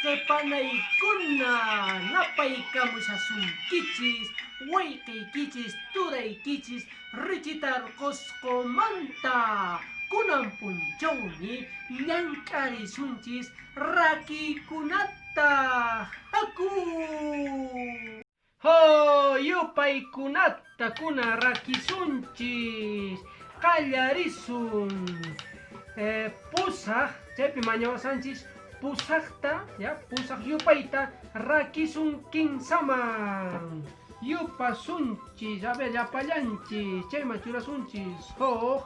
Wayqe panaykuna, napaykamushasunkichis, wayqeykichis, turaykichis Richitar Qosqomanta. Kunan punchawmi llank'arisunchis rakiykunata. Haku! Ho, yupaykunata kuna rakisunchis, qallarisun. Pusaq, chaypi mañawasanchis pusaqta, ya, pusaq yupayta rakisun kinsaman. Yupasunchis, a ver, llapallanchis, chayman churasunchis huk,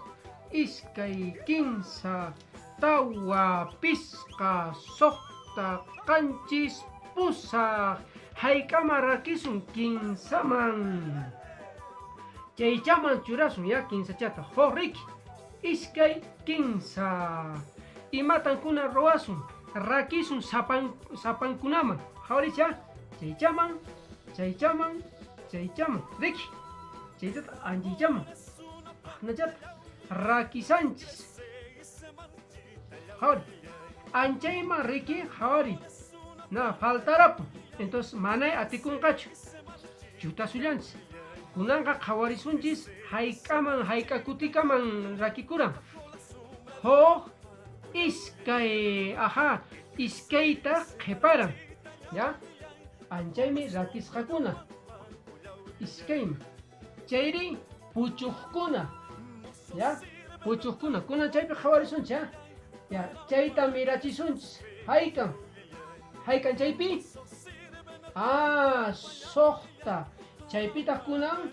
iskay, kinsa, tawa, pisqa, suqta, qanchis, pusaq. Hayk'aman rakisun? Kinsaman. Chaychaman churasun ya kinsachata. Huk riki, iskay, kinsa. Imatan kuna ruwasun? Rakisun sapan, sapankunaman. Qhawaricha, chaychaman, chaychaman, chaychaman. Riki, chaytata anchaychaman. Aqnachata rakisanchis. Qhawari. Anchayman riki, qhawari. Na, faltarapun. Entonces, manay atikunqachu. Chutasullanchis. Kunanqa qhawarisunchis hayk'aman, hayk'a kutikaman rakikuran. Huk, iskay, aha, iskayta qhiparan. Ya? Anchaymi rakisqakuna. Iskayman. Chayri puchuqkuna, ya, puchuqkuna. Kunan chaypi qhawarisunchis, ya. Ya, chayta mirachisunchis. Haykan? Haykan chaypi? Ah, suqta. Chaypitaq kunan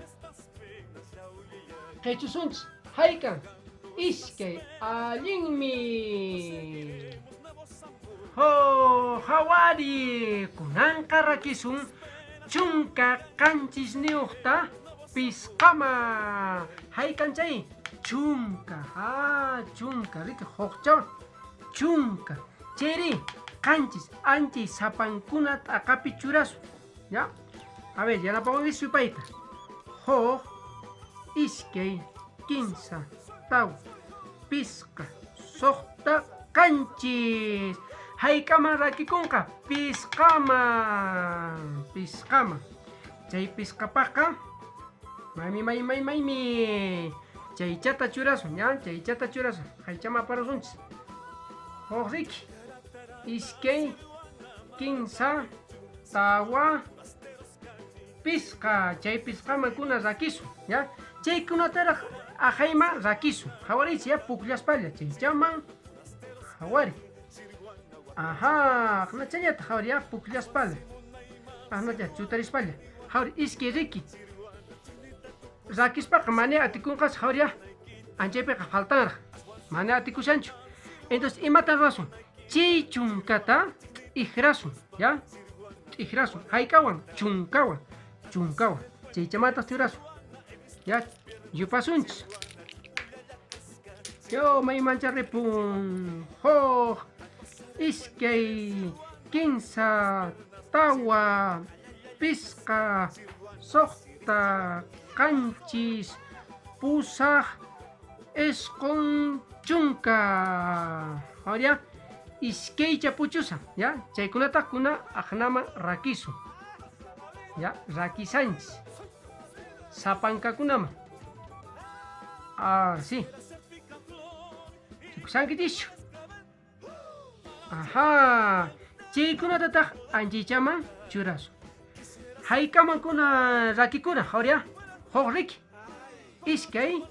qichusunchis. Haykan? Iskay. Allinmi. Ho, hawari. Kunanqa rakisun 17ta pisqama. Haykan chay? Chunka. Ah, chunka. Riki, hukchawan. Chunka. Chayri, 7 anchay sapankuna t'aqapi churasun. Ya? A ver, yanapawankichis yupayta. Huk, iskay, kinsa, tawa, pisqa, suqta, 7. Hayk'aman rakikunqa? Pisqaman. Pisqaman. Chay pisqapaqqa maymi, maymi, maymi, maymi. Chaychata churasun, ya? Chaychata churasun. Haychaman aparusunchis. Huk riki. Iskay, kinsa, tawa, pisqa. Chay pisqaman kuna rakisun, ya? Chaykunataraq aqayman rakisun. Qhawariychis, ya? Pukllaspalla chaychaman qhawari. Aha, aqnachallata qhawari, ya? Pukllaspalla. Aqnacha chutarispalla. Qhawari, iskay riki. Rakispaqa mana atikunqachu, qhawari, ya? Anchaypiqa faltanraq. Mana atikushanchu. Entonces, imatan ruwasun? Chay chunkata t'ikrasun, ya? T'ikrasun. Hayk'awan? Chunkawan. Chunkawan. Chaychamataq churasun. Ya, yupasunchis. Yo, maymancha ripun. Huk, iskay, kinsa, tawa, pisqa, suqta, 7, 8, 9, chunka. Ahora, iskaycha puchusan, ya? Chaykunataq kuna aqnaman rakisun. Ya, rakisanchis. Sapankakunaman. Ah, sí. Rikushankichischu? Aha, chaykunatataq anchaychaman churasun. Haykaman kuna rakikuna, ahora, huk riki. Iskay,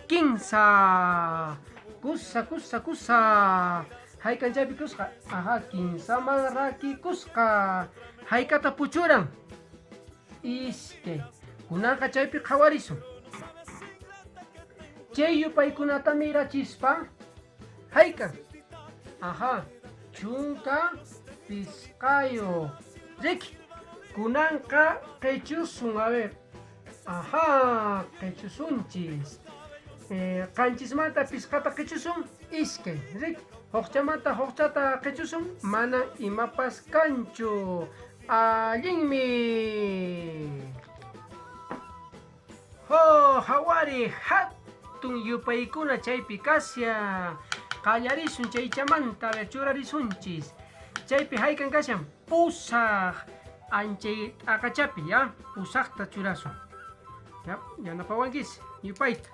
kinsa. Kusa, kusa, kusa. Haykan chaypi kusqa? Aha, kinsaman rakikusqa. Haykata puchuran? Iskay. Kunanqa chaypi qhawarisun. Chay yupaykunata mirachispa haykan? Aha, 15. Riki, kunanqa qichusun, a ver. Aha, qichusunchis. 7manta 5ta qichusun, 2. Riki, hukchamanta hukchata qichusun, mana imapas kanchu. Allinmi. Ho, hawari, hatun yupaykuna chaypi kashan. Qallarisun chaychamanta, a ver, churarisunchis. Chaypi haykan kashan pusaq anchay t'aqachapi, ya? Pusaqta churasun. Ya, yanapawankichis yupayta.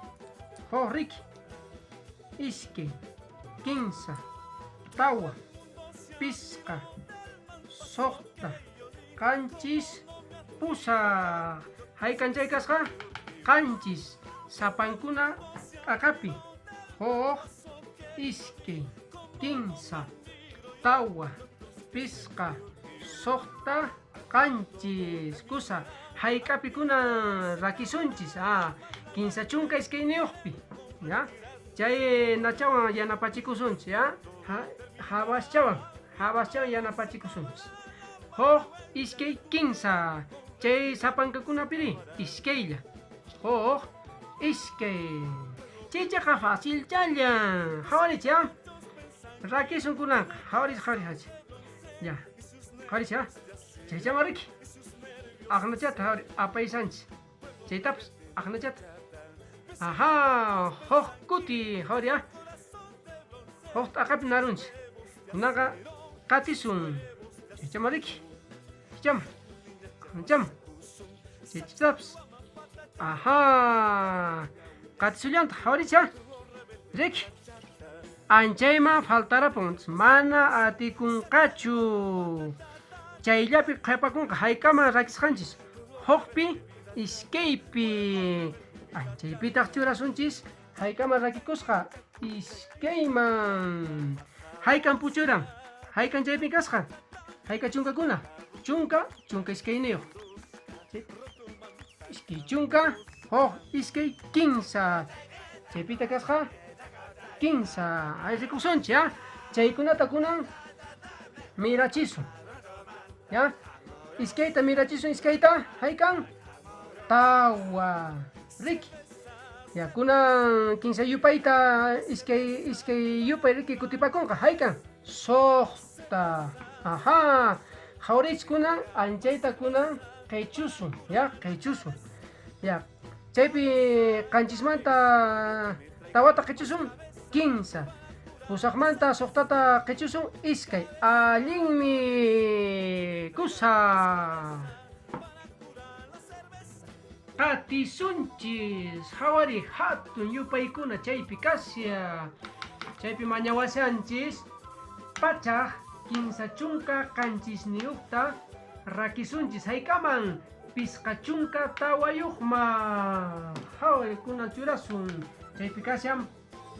Huk riki. Iskay, kinsa, tawa, pisqa, suqta, qanchis, pusaq. Haykan chay kasqa? Qanchis. Sapankuna t'aqapi. Huk, iskay, kinsa, tawa, pisqa, suqta, qanchis. Kusa, hayk'api kunan rakisunchis? Ah, 32-pí, ya? Chay nachawan yanapachikusunchis, ya? Habaschawan, habaschawan yanapachikusunchis. Huk, iskay, kinsa. Chay sapankakunapiri iskaylla. Huk, iskay. Chaychaqa facilchalla. Qhawarich, ya? Rakisun kunanqa. Qhawarich, qhawarich, ya. Qhawarich, ya? Chaychama riki. Aqnachata qhawari apaysanchis. Chaytapas aqnachata. Aha, huk kuti qhawari, ya? Huk t'aqapi narunchis. Kunaqa qatisun. Chaychama riki. Chaychama. Aqnachama. Chaychatapas. Aha. Qatisullantaq qhawarich, ya? Riki. Anchayman faltarapun, mana atikunqachu. Chayllapi qhipakunqa haykaman rakisqanchis. Hukpi, iskaypi. Anchaypitaq churasunchis haykaman rakikusqa iskayman. Haykan puchuran? Haykan chaypi kasqa? Hayka chunkakuna? Chunka, chunka iskayniyuq. Iskay chunka, huk, iskay, kinsa. Chaypita kasqa kinsa. Ay rikusunchis, ya? Chaykunata kunan mirachisun. Ya? Iskayta mirachisun, iskayta haykan tawa. Riki. Ya, kunan kinsa yupayta iskay iskay yupay riki kutipakunqa haykan suqta. Aha. Qhawarich kunan anchayta kunan qichusun, ya, qichusun. Ya. Chaypi qanchismanta tawata qichusun kinsa. Pusaqmanta suqtata qichusun iskay. Allinmi kusa. Qatisunchis. Qhawari hatun yupaykuna chaypi kashan. Chaypi mañawashanchis 137-ta rakisunchis haykaman 54-man. Qhawari kunan churasun. Chaypi kashan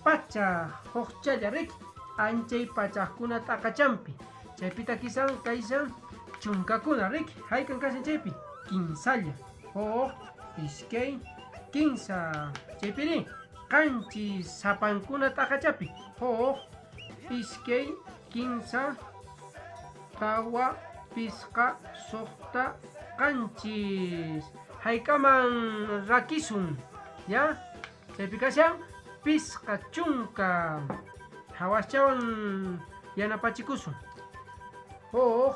pachak hukchalla riki anchay pachakuna t'aqachampi. Chaypita kisan kaysan chunkakuna riki haykan kashan chaypi kinsalla. Huk, iskay, kinsa. Chaypiri qanchis sapankuna t'aqachapi. Huk, iskay, kinsa, tawa, pisqa, suqta, qanchis. Haykaman rakisun, ya? Chaypi kashan 50. Hawaschawan yanapachikusun. Huk,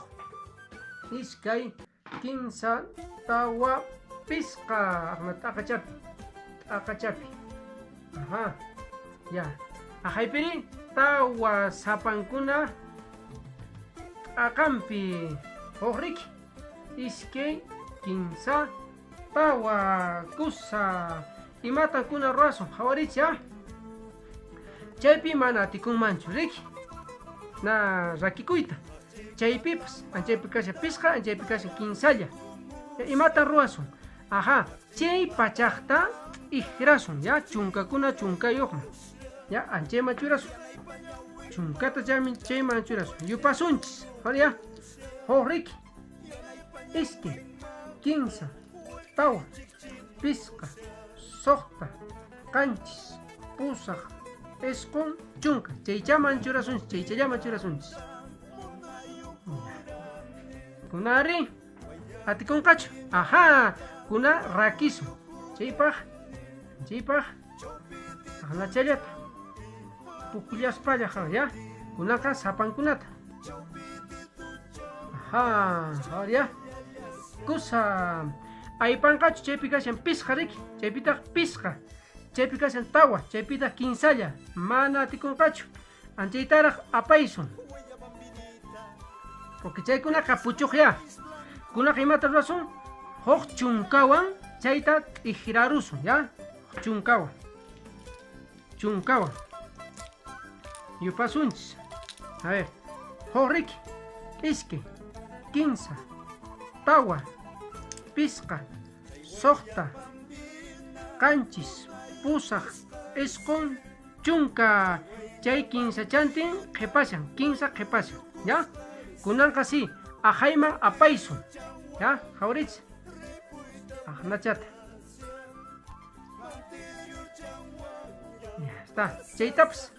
iskay, kinsa, tawa, pisqa. Aqna t'aqachapi. T'aqachapi. Aha. Ya. Ahaypiri tawa sapankuna t'aqanpi. Huk riki. Iskay, kinsa, tawa, kusa. Imatan kuna ruwasun? Qhawarich, ya? Chaypi mana atikunmanchu, riki? Na rakikuyta. Chaypipas, anchaypi kashan pisqa, anchaypi kashan kinsalla. Imatan ruwasun? Aha, chay pachaqta t'ikrasun, ya? Chunkakuna chunkayuqman. Ya, anchayman churasun. Chunkata chayman churasun. Yupasunchis. Ya? Huk riki. Iskay, kinsa, tawa, pisqa, suqta, qanchis, pusaq, isqun, chunka. Chaychaman churasunchis, chaychallaman churasunchis. Kunari atikunqachu. Aha, kuna rakisun. Chaypaq, chaypaq aqnachallata pukllaspalla, ya? Kunaqa sapankunata. Aha, ya. Kusa. Aypanqachu chaypi kashan pisqa riki, chaypitaq pisqa. Chaypi kashan tawa, chaypitaq kinsalla. Mana atikunqachu. Anchaytaraq apaysun. Porque chaykunaqa puchuqya. Kunaqa imata rurasun? Huk chunkawan chayta t'ikrarusun, ya? Chunkawan. Chunkawan. Yupasunchis. A ver. Huk riki. Iskay. Kinsa. Tawa. Pisqa. Suqta. Qanchis. Pusaq. Isqun. Chunka. Chay kinsachantin qhipashan. Kinsa qhipashan. Ya? Kunanqa si. Aqhayman apaysun. Ya? Qhawariychis. Aqnachata. Ya está. Chaytapas.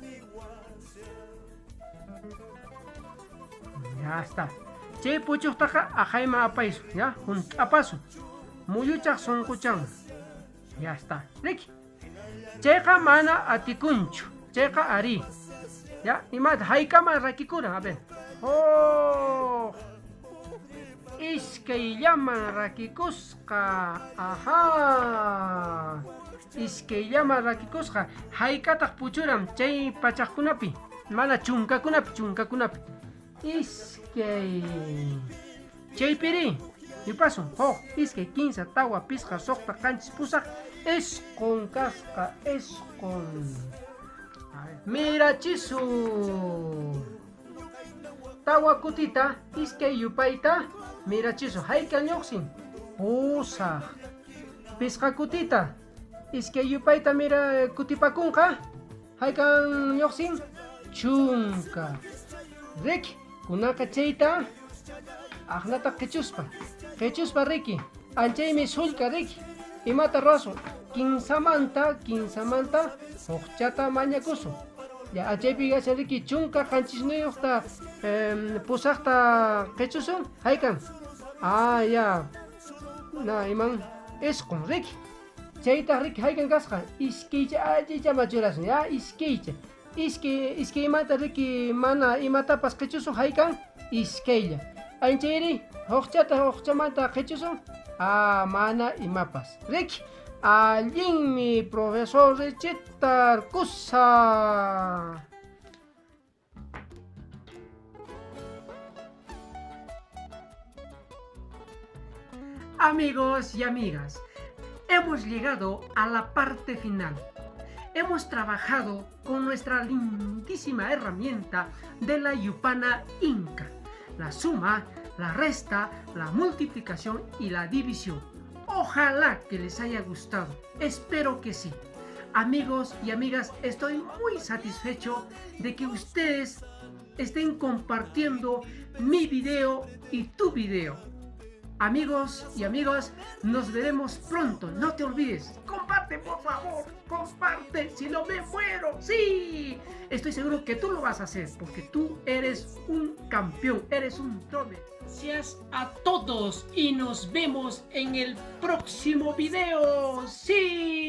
Ya está. Chay puchuqtaqa aqhayman apaysun. Ya? Hunt'apasun. Muyuchaq sunquchanman. Ya está. Riki. Chayqa mana atikunchu. Chayqa ari. Ya, imata haykaman rakikuran, a ver. Huk iskayllaman rakikusqa. Ajá. Iskayllaman rakikusqa. Haykataq puchuran chay pachaqkunapi? Mana chunkakunapi, chunkakunapi. Iskay. Chaypiri yupasun. Huk, iskay, kinsa, tawa, pisqa, suqta, qanchis, pusaq, isqun kasqa, isqun. Mirachisun. Tawa kutita, iskay yupayta mirachisun. Hayka lluqsin? Pusaq. Pisqa kutita, iskay yupayta mira kutipakunqa. Haykan lluqsin? Chunka. Riki, kunaqa chayta aqnata qichuspa. Qichuspa riki, anchaymi sullka riki. Imata rurasun? Kinsamanta, kinsamanta hukchata mañakusun. Ya, anchaypi kashan riki 17ta pusaqta qichusun. Haykan? Ah, ya. Na, iman isqun riki. Chaytaq riki haykan kasqa? Iskaycha allichama churasun, ya, iskaycha. Iskay, iskaymanta riki mana imatapas qichusun haykan? Iskaylla. Anchayri hukchata hukchamanta qichusun? Ah, mana imapas. Riki, allinmi profesor Richitar kusa. Amigos y amigas, hemos llegado a la parte final. Hemos trabajado con nuestra lindísima herramienta de la Yupana Inca. La suma, la resta, la multiplicación y la división. Ojalá que les haya gustado. Espero que sí. Amigos y amigas, estoy muy satisfecho de que ustedes estén compartiendo mi video y tu video. Amigos y amigas, nos veremos pronto. No te olvides. Comparte, por favor. Comparte. Si no me muero. Sí. Estoy seguro que tú lo vas a hacer porque tú eres un campeón. Eres un trome. Gracias a todos y nos vemos en el próximo video. Sí.